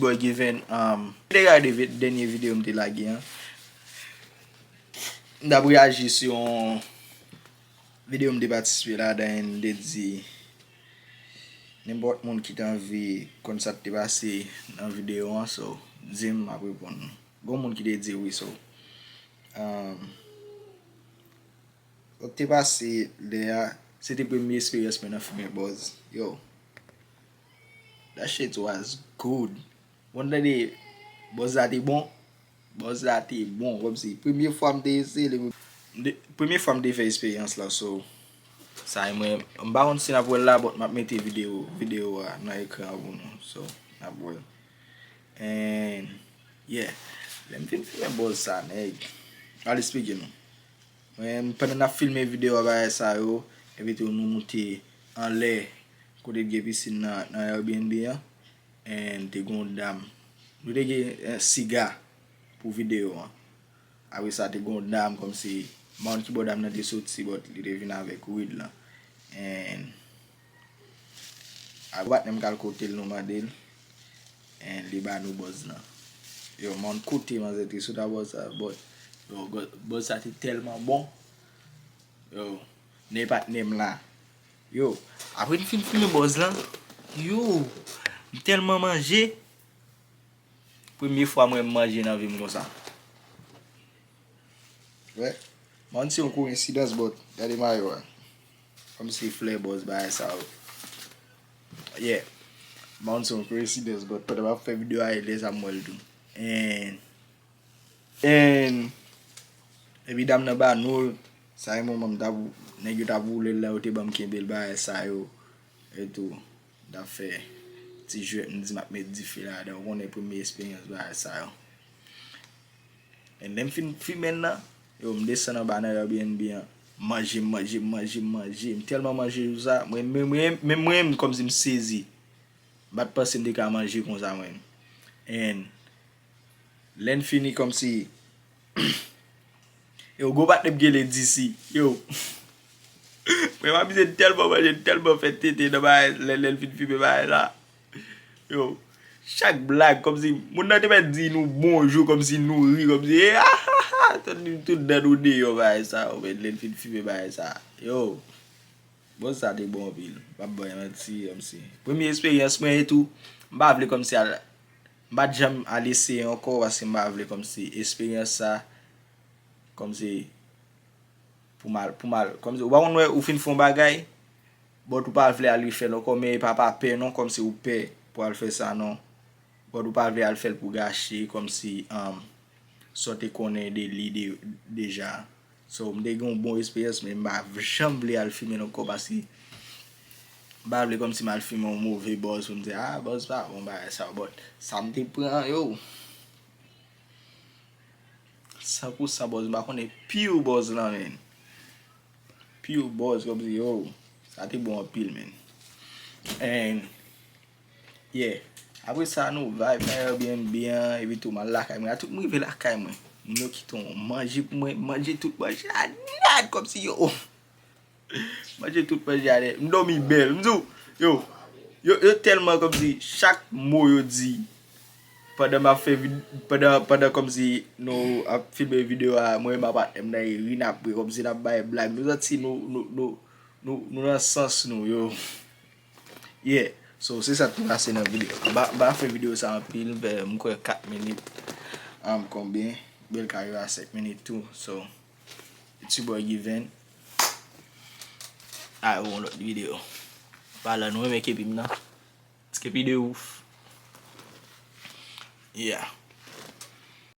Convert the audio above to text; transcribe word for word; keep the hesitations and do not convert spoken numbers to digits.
Boy Given, um, m te gade vi- dènye videyo m te lage an. M t ap reyaji sou yon videyo m te patisipe ladan, m te di nenpòt moun ki te anvi konn sa k te pase nan videyo an, so, di m, m ap reponn. Gon moun ki te di wi, so, um, sa k te pase lè a, se te premye esperyans mwen nan fimen bòz. Yo, that shit was good. Bon, tande, bòz la te bon. Bòz la te bon, kòmsi premye fwa m te eseye li. M te- premye fwa m te fè esperyans la, so, sa e mwen, m pa konn si n ap wè l la, but m ap mete videyo, videyo a nan ekran an pou nou, so, n ap wè l. And, yeah, lè m fin fimen bòz sa, nèg, m al esplike nou. Mwen, pandan n ap filme videyo a, bagay sa yo, epi tou nou moute anlè kote t gen pisin nan, nan Airbnb an, and te gen yon dam. Nou te gen, eh, siga pou videyo an. Apre sa, te gen yon dam, kòmsi, m pa konn ki bò dam nan te soti, but li te vin avèk weed lan. And, apre patnè m k al kote l, nou mande l, and li ba nou bòz lan. Yo, m pa konn kote manzè te sot a bòz sa, but, yo, bò- bòz sa te tèlman bon. Yo, ne patnè m la. Yo, apre n fin fimen bòz lan, yo, m tèlman manje. Premye fwa mwen m manje nan vi m konsa. Wè, m pa konn si yon koyensidans, but gade mayo a. Kòmsi flè bòz bagay sa yo. Yeah. M pa konn si yon koyensidans, but pandan m ap fè videyo a, e lè sa m wè l tou. And And epi dam nan ba nou l, sa e moman m t ap, nèg yo t ap woule l la, yo te ban m kenbe l, bagay sa yo, etou. M t ap fè ti jwèt, m di m ap met dife ladan, ou konnen premye esperyans bagay sa yo. And lè m fin fimen l nan, yo, m desann anba nan Airbnb an, manje, manje, manje, manje, m tèlman manje jou sa, mwen, mwen, mwen, mwen, mwen, kòmsi m sezi. M pa t panse m te ka manje konsa, mwen. And lè n fini, kòmsi, yo, gwo patnè m gen lè di si, yo. Mwen, m amize tèlman manje, tèlman fè tete nan bagay, lè, lè l fin fimen bagay la. Yo, chak blag, kòmsi, moun nan te mèt di nou bonjou, kòmsi nou ri, kòmsi, eh, ah, ah, ah, tout, tout dan nou deyò, bagay sa, yo, men lè l fin fimen bagay sa. Yo, bòz sa te bon anpil. M p ap bay manti, kòmsi. Premye esperyans mwen etou, m pa vle kòmsi al, m pa t janm al eseye ankò, paske m pa vle kòmsi esperyans sa, kòmsi, pou m al, pou m al, kòmsi, ou pa konn wè, ou fin fè yon bagay, but ou pa vle al refè l ankò, men e pa pa pè non, kòmsi ou pè pou al fè sa non. But ou pa vle al fè l pou gache, kòmsi, um, sa w te konnen de li de, deja. So, m te gen yon bon esperyans, men m pa janm vle al fimen l ankò, paske m pa vle kòmsi m al fimen yon move bòz pou m di, ah, bòz pa bon, bagay sa, but sa m te pran, yo. San pou san bòz, m pa konnen pure bòz lan, men. Pure bòz, kòmsi, yo, sa te bon anpil, men. And, yeah. Apre sa, nou vibe nan Airbnb an, epi tou, m al lakay mwen. A tout m rive lakay mwen, m yo kite yon manje pou mwen, manje tout manje a nèt, kòmsi, yo. Manje tout manje a nèt. M dòmi bèl. M di w, yo, yo, yo tèlman kòmsi chak mo yo di, pandan m ap fè vid-, pandan, pandan kòmsi nou ap filme videyo a, mwen menm ak patnè m nan e ri n ap ri, kòmsi n ap bay blag. Nou santi nou, nou, nou, nou, nou nan sans nou, yo. Yeah. So, se sa k te pase nan videyo. M pa, m pa fè videyo sa anpil, m fè, m kwè kat minit. Um, konbyen? Bèl ka rive a senk minit tou. So, it's your boy Given. A, yon lòt videyo. Palan, nou renmen kepi m nan? Ti kepi de ouf. Yeah.